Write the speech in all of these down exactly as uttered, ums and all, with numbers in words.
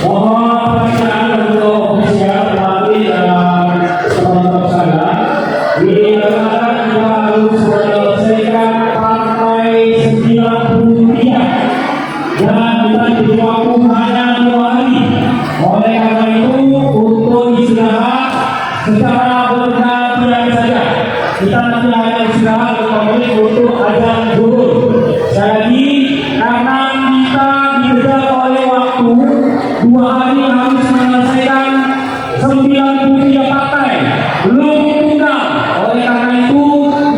Mohon perhatian untuk ofisial, pelatih dan penonton sekalian. Dinyatakan kita harus menyelesaikan partai sembilan puluh tiga. Dan kita diberi waktu hanya dua hari. Oleh karena itu, untuk istirahat secara bergantian saja. Kita nanti hanya istirahat lima menit untuk azan zuhur. Sekali lagi, karena kita dikejar oleh waktu, dua hari harus menyelesaikan sembilan puluh tiga partai, belum tunggal. Oleh karena itu,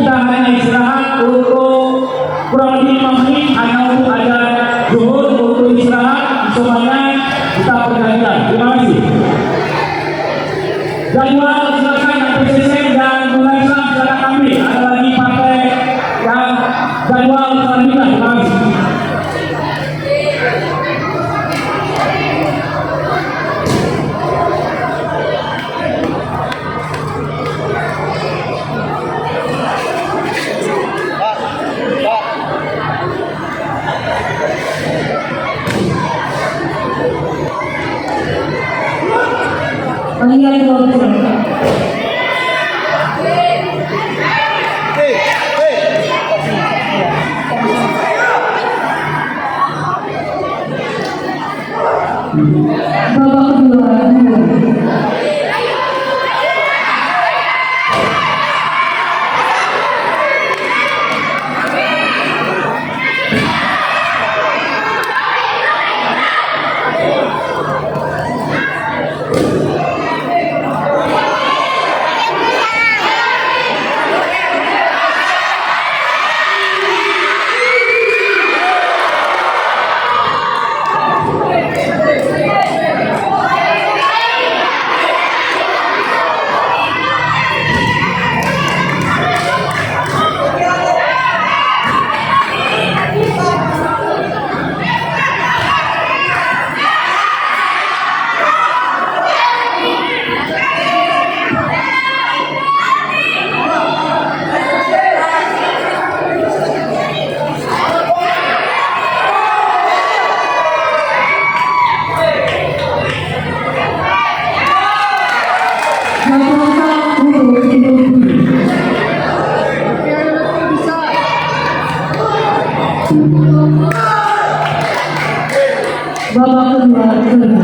kita hanya istirahat untuk kurang lebih lima menit, hanya untuk azan zuhur, untuk istirahat, semuanya kita pergantian. Terima kasih. Jadwal silakan yang P C C dan mulai silakan ambil. Ada lagi partai yang jadwal selanjutnya. Terima kasih. Babak kedua. Babak kedua.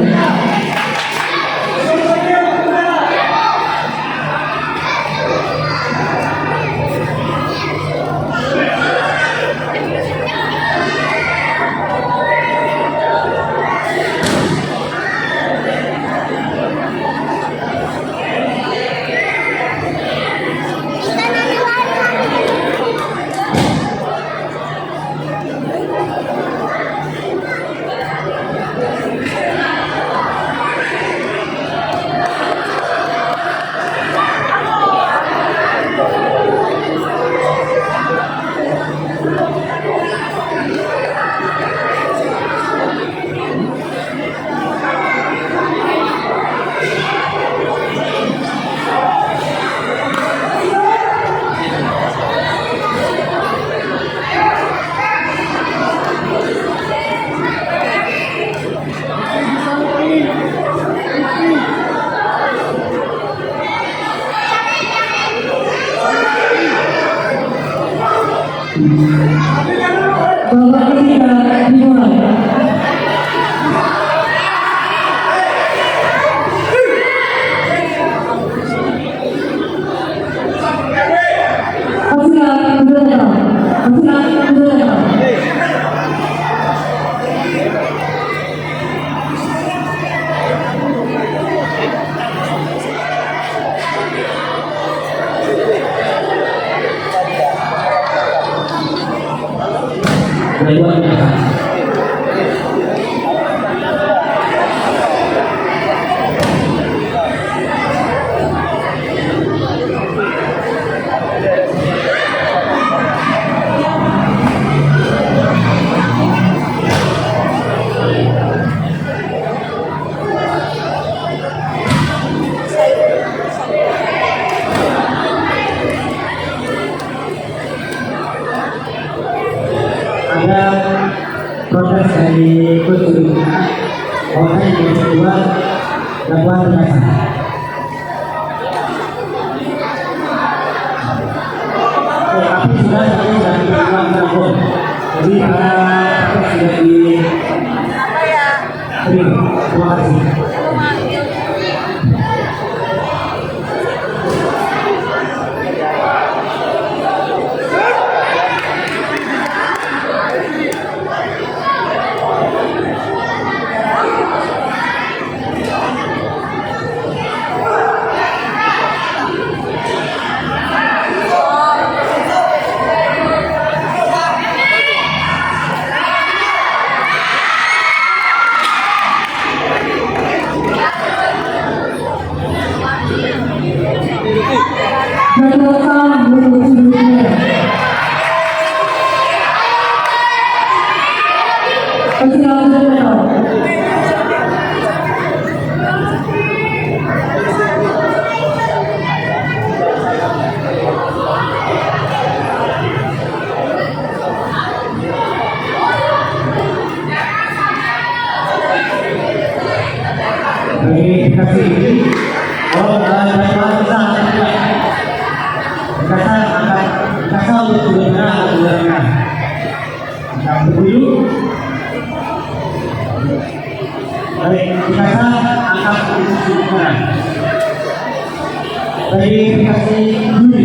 Ada protes dari Gus Dur. Orang yang kedua, Bapak Terasa. Eh, tapi sudah, tapi sudah dibilang, sudah, Bu. Jadi, para protes sudah di-, terima. Terima kasih. Oke, terima kasih. Oh, eh, jadwal besar, tidak. Besar akan, besar untuk sementara, untuk sementara. Kita tunggu dulu. Baik, kita angkat untuk sementara. Verifikasi dulu.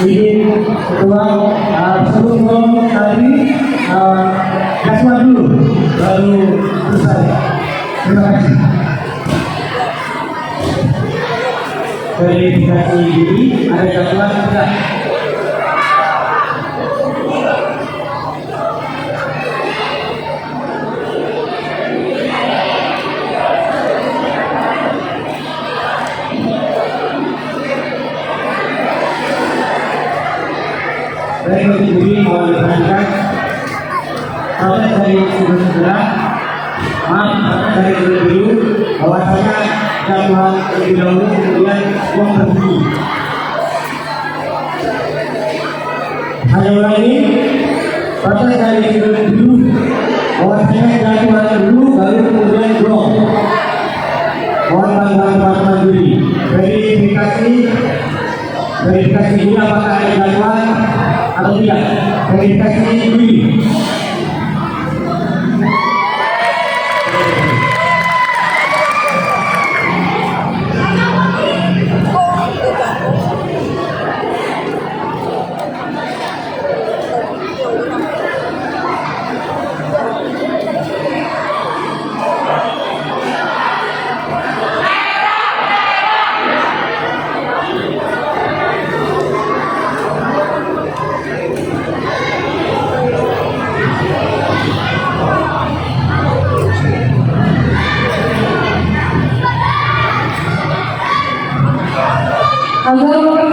Izin ketua, eh, sebelum ngomong tadi, eh, jadwal dulu, baru selesai. Terima kasih. Verifikasi diri, ada jadwal tidak? Baik, untuk diri mohon diperhatikan. Kalau dari sudut sebelah, maaf, dari dulu, bahwasanya jadwal terlebih dahulu, kemudian uang bersembunyi. Saya ulangi, protes dari dulu, bahwasanya jadwal dulu, baru kemudian blok. Mohon bantuan teman-teman juri. Verifikasi, verifikasi dulu apakah ada jadwal atau tidak. Verifikasi dulu. Agar